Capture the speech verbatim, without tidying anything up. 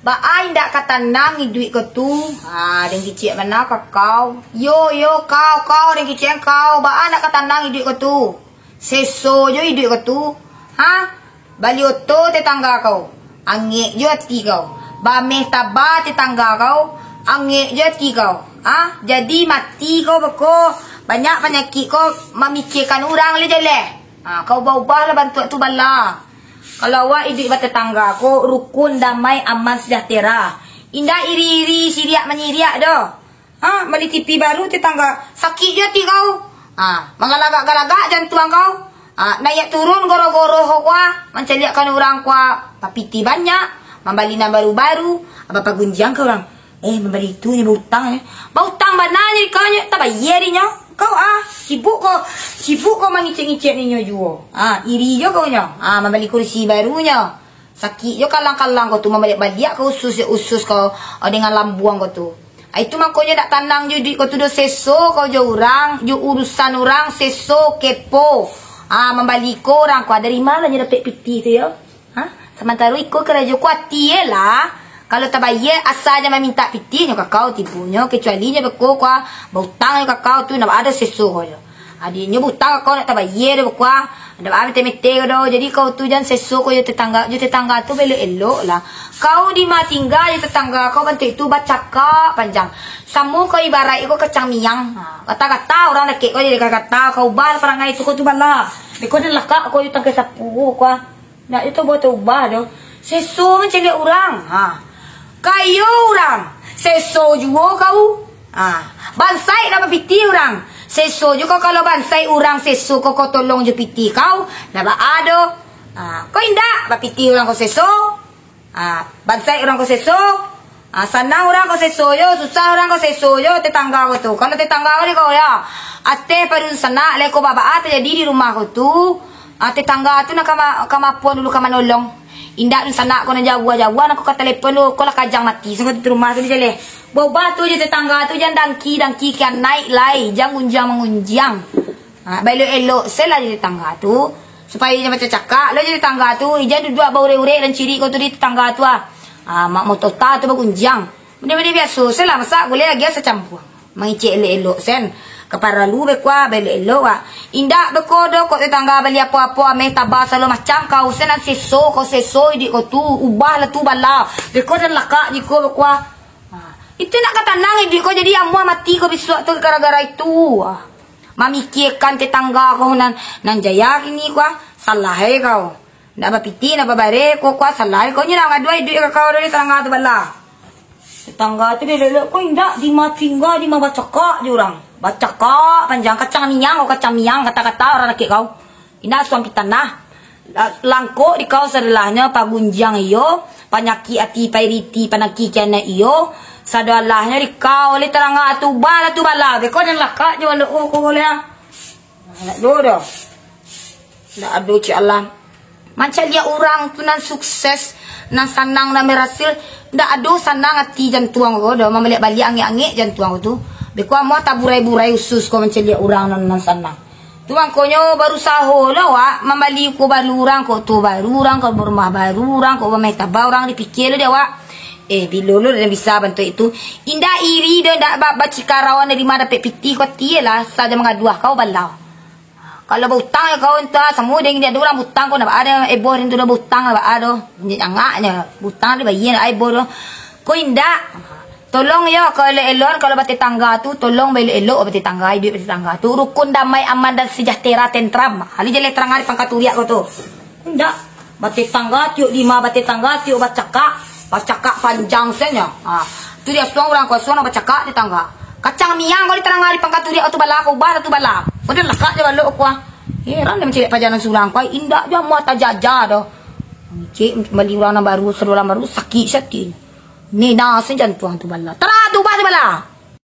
Baa indak ka tanang iduik ko tu? Ha, den kicek bana ka kau. Yo, yo, kau, kau, den kicek kau. Baa indak ka tanang iduik ko tu? Seso jo iduik ko tu. Ha? Bali oto tetangga kau, angek jo ati kau. Bameh taba tetangga kau, angek jo ati kau. Ha? Jadi mati kau beko. Banyak panyakik kau mamikiakan urang le jaleh. Ha, kau ubah-ubahlah bantuak tu bala. Kalau awak iduik batetangga ko, rukun, damai, aman, sejahtera. Indak iri-iri, siriak manyiriak doh. Ha, bali T V baru tetangga, sakik jo ati kau. Ha, manggalagak-galagak jantuang kau. Ha, naiak turun goro-goro ho kua, mancaliakkan urang kua, bapitih banyak, mambali nan baru-baru, apa pagunjiang ka urang. Eh, mambali itu nyo bautang, eh. Bautang bana nyo di kau nyo, tabayia di nyo. Kau, ah, sibuk ko, sibuk ko mangicek-ngicek ninyo juo. Ah, iri jo kau nyo. Ah, mambali kursi baru nyo. Sakik jo kalang-kalang kau tu, mambaliak-baliak kau usus, usus kau, ah, dengan lambuang kau tu. Ah, itu makonyo dak tanang jo iduik kau tu, do seso kau jo urang, jo urusan urang, seso, kepo. Ah, mambali ko urang ko, dari ma nyo dapek pitih tu yo? Ha? Samantaro iko karajo ko ati e lah. Kalau tabayia, asa jan mamintak pitih nyo ka kau tibonyo, kecuali nyo beko kua, bautang nyo ka kau tu, ndak ado seso ko jo. Adi nyo bautang ka kau, ndak tabayia doh beko, ndak ado mete-mete ko doh. Jadi kau tu jan seso ko jo tetangga, jo tetangga tu baelok-elok lah. Kau di ma tingga jo tetangga kau bantuak itu bacakak panjang. Samo kau ibarat iko kacang miang. Ha, kata-kata urang dakek kau jadi kata-kata, kau ubah parangai tu kau tu bala. Beko jan lakak kau jo tangkai sapu kua. Ndak ado taubah-taubah doh. Seso mancaliak urang. Ha. Kayo urang, seso juo kau. Ha. Bansaik ndak bapitih urang. Seso juo kau, kalau bansaik urang seso kau, kau tolong jo pitih kau. Ndak baa doh. Ha. Kau indak bapitih urang kau seso. Ha. Bansaik urang kau seso. Ah, sanang urang kau seso jo, susah urang kau seso jo tetangga kau tu. Kalau tetangga kau di kau yo, ateh padunsanak, lai kau baa-baa tajadi di rumah kau tu, ah, tetangga tu nan ka ma-, ka maapoan dulu, ka manolong. Indak dunsanak kau nan jauah-jauah, nan kau ka talepon tu, kau lah kajang mati, sangko tu rumah tu dijaleh. Baubah tu jo tetangga tu, jan dangki-dangki kian naik lai, jan gunjiang-mangunjiang. Ha, baelok-elok se lah jo tetangga tu, supayo jan bacakak lo jo tetangga tu, jan duduak baurek-urek dan cirik kau tu di tetangga tu ah. Ha, mak motota tu bagunjiang. Bana-bana biaso se lah, masak gulai agiah sacampuang. Mangicek elok-elok sen. Kaparalu beko ah, baelok-elok wak. Indak beko doh kok tetangga bali apo-apo, ameh taba sagalo macam, kau sen nan seso, kau seso iduik kau tu, ubah lah tu bala. Beko jan lakak jiko beko ah. Ha, itu nak ka tanang iduik kau, jadi amuah mati kau bisuak tu gara-gara itu. Ha. Mamikiakan tetangga kau nan, nan jaya kini kua, salah e kau. Ndak bapitih, ndak babareh, kau kua salah e. Kau nyo nak mangaduah iduik ka kau dari tetangga tu bala. Tetangga tu dielok-elok, kau indak di ma tingga, di ma bacakak jo urang. Bacakak panjang, kacang miang kau, kacang miang, kata-kata urang dakek kau. Indak asuang pitanah. La-, langkok di kau sadolahnyo, pagunjiang iyo, panyakik ati, pairiti, panangki kianak iyo, sadolahnyo di kau, oleh tarangga tu, bala tu bala. Beko jan lakak jo balok, oh, kau boleh ah. Nak do doh. Ndak ado cik Allah. Mancaliak urang tu nan sukses, nan sanang, nan barasil. Ndak ado sanang ati jantuang ko doh, mambaliak-baliak angek-angek jantuang ko tu. Beko amuah taburai-burai usus ko mancaliak urang nan, nan sanang. Tu mangkonyo barusaho lo awak mambali ko baru urang, ko tu baru urang, ko barumah baru urang, ko bameh taba urang, dipikia lo dek awak. Eh, bilo lo nan bisa bantuak itu. Indak iri doh, indak ba-, bacikarawan dari ma dapek pitih ko ati lah, sajo mangaduah kau bala. Kalau bautang kau entah, samo deng dia urang bautang kau, ndak ado eboh deng tu doh bautang, ndak ado. Angaknyo, bautang dibayia, ndak eboh doh. Ko indak. Tolong yo, kalau elok-elok, kalau batetangga tu, tolong baelok-elok batetangga, iduik batetangga tu. Rukun, damai, aman, dan sejahtera, tentram. Hali jaleh tarang ari pangka turiak kau tu. Indak. Batetangga tiok dima, batetangga tiok bacakak. Bacakak panjang senyo. Ha. Tu dia suang urang kosong nak bacakak tetangga. Kacang miang kau di tarang ari pangka turiak kau tu bala, kau ubah tu bala. Kau dah lakak je balok kau ah. Heran dia mancilek pajalan surang kau. Indak je amuah tajaja doh. Cik, bali urang nan baru, sadolah baru, sakik sati. Nina sen jantuang tu bala. Tarah tu ubah tu bala.